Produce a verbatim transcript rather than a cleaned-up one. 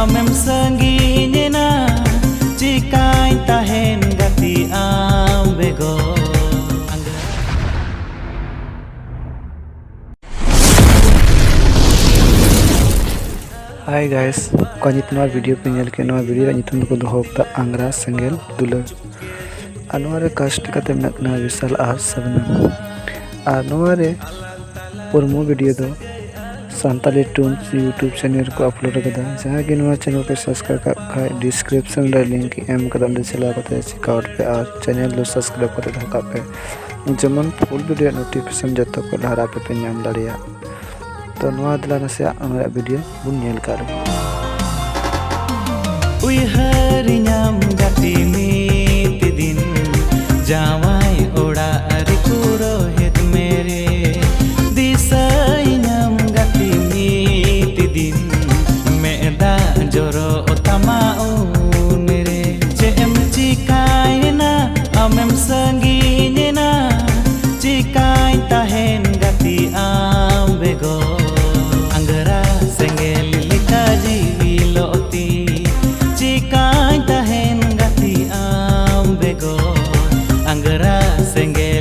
ᱟᱢᱮᱢ ᱥᱟᱺᱜᱤᱧᱮᱱᱟ, ᱪᱤᱠᱟᱹᱧ ᱛᱟᱦᱮᱱ ᱜᱟᱛᱮ ᱟᱢ ᱵᱮᱜᱚᱨ? Hi guys, ᱚᱠᱟ ᱧᱩᱛᱩᱢ ᱱᱚᱣᱟ ᱵᱷᱤᱰᱤᱭᱳ ᱯᱮ ᱧᱮᱞ ᱠᱮᱫ, ᱱᱚᱣᱟ ᱵᱷᱤᱰᱤᱭᱳ ᱨᱮᱭᱟᱜ ᱧᱩᱛᱩᱢ ᱫᱚᱠᱚ ᱫᱚᱦᱚ ᱠᱟᱫᱟ ᱟᱝᱜᱽᱨᱟ ᱥᱮᱸᱜᱮᱞ ᱫᱩᱞᱟᱹᱲ᱾ ᱟᱨ ᱱᱚᱣᱟ ᱨᱮ ᱠᱟᱥᱴ ᱠᱟᱛᱮ ᱢᱮᱱᱟᱜ ᱠᱤᱱᱟ ᱵᱤᱥᱟᱞ ᱟᱨ ᱥᱟᱵᱱᱟ᱾ ᱟᱨ ᱱᱚᱣᱟ ᱨᱮ ᱯᱨᱳᱢᱳ ᱵᱷᱤᱰᱤᱭᱳ ᱫᱚ ᱥᱟᱱᱛᱟᱞᱤ ᱴᱩᱱᱥ YouTube ᱪᱮᱱᱮᱞ ᱨᱮᱠᱚ ᱟᱯᱞᱳᱰ ᱟᱠᱟᱫᱟ᱾ ᱡᱟᱦᱟᱸᱭ ᱜᱮ ᱱᱚᱣᱟ ᱪᱮᱱᱮᱞ ᱯᱮ ᱥᱟᱵᱥᱠᱨᱟᱭᱵ ᱠᱟᱜ ᱠᱷᱟᱡ, ᱰᱤᱥᱠᱨᱤᱯᱥᱚᱱ ᱨᱮ ᱞᱤᱝᱠ ᱮᱢ ᱠᱟᱫᱟ, ᱚᱸᱰᱮ ᱪᱟᱞᱟᱣ ᱠᱟᱛᱮ ᱪᱮᱠ ᱟᱣᱩᱴ ᱯᱮ ᱟᱨ ᱪᱮᱱᱮᱞ ᱫᱚ ᱥᱟᱵᱥᱠᱨᱟᱭᱵ ᱠᱟᱛᱮ ᱫᱚᱦᱚ ᱠᱟᱜ ᱯᱮ, ᱡᱮᱢᱚᱱ ᱯᱷᱩᱞ ᱵᱷᱤᱰᱤᱭᱳ ᱱᱳᱴᱤᱯᱷᱤᱠᱮᱥᱚᱱ ᱡᱚᱛᱚ ᱠᱷᱚᱱ ᱞᱟᱦᱟ ᱨᱮ ᱟᱯᱮ ᱯᱮ ᱧᱟᱢ ᱫᱟᱲᱮᱭᱟᱜ᱾ ᱛᱚ ᱱᱚᱣᱟ ᱫᱮᱞᱟ ᱱᱟᱥᱮᱭᱟᱜ ᱚᱱᱟ ᱨᱮᱭᱟᱜ ᱵᱷᱤᱰᱤᱭᱳ ᱵᱚᱱ ᱧᱮᱞ ᱠᱟᱜ ᱞᱮᱜᱮ᱾ ᱩᱭᱦᱟᱹᱨᱤᱧᱟᱢ ᱜᱟᱛᱮ ᱢᱤᱫ ᱫᱤᱱ, ᱡᱟᱶᱟᱭ ᱚᱲᱟᱜ ᱨᱮ ᱯᱩᱨᱳᱦᱤᱛ ᱢᱮᱨᱮ᱾ ᱫᱤᱥᱟᱹᱭᱤᱧᱟᱢ ᱜᱟᱛᱮ ᱢᱤᱫ ᱫᱤᱱ, ᱢᱮᱫ ᱫᱟᱜ ᱡᱚᱨᱚᱜ ᱛᱟᱢᱟ ᱩᱱᱨᱮ᱾ ᱪᱮᱫ ᱮᱢ ᱪᱤᱠᱟᱭᱮᱱᱟ, ᱟᱢᱮᱢ ᱥᱟᱺᱜᱤᱧᱮᱱᱟ, ᱪᱤᱠᱟᱹᱧ ᱛᱟᱦᱮᱱ ᱜᱟᱛᱮ ᱟᱢ ᱵᱮᱜᱚᱨ? ᱟᱝᱜᱽᱨᱟ ᱥᱮᱸᱜᱮᱞ ᱞᱮᱠᱟ ᱡᱤᱣᱤ ᱞᱚᱜ ᱛᱤᱧ, ᱪᱤᱠᱟᱹᱧ ᱛᱟᱦᱮᱱ ᱜᱟᱛᱮ ᱟᱢ ᱵᱮᱜᱚᱨ? ᱟᱝᱜᱽᱨᱟ ᱥᱮᱸᱜᱮᱞ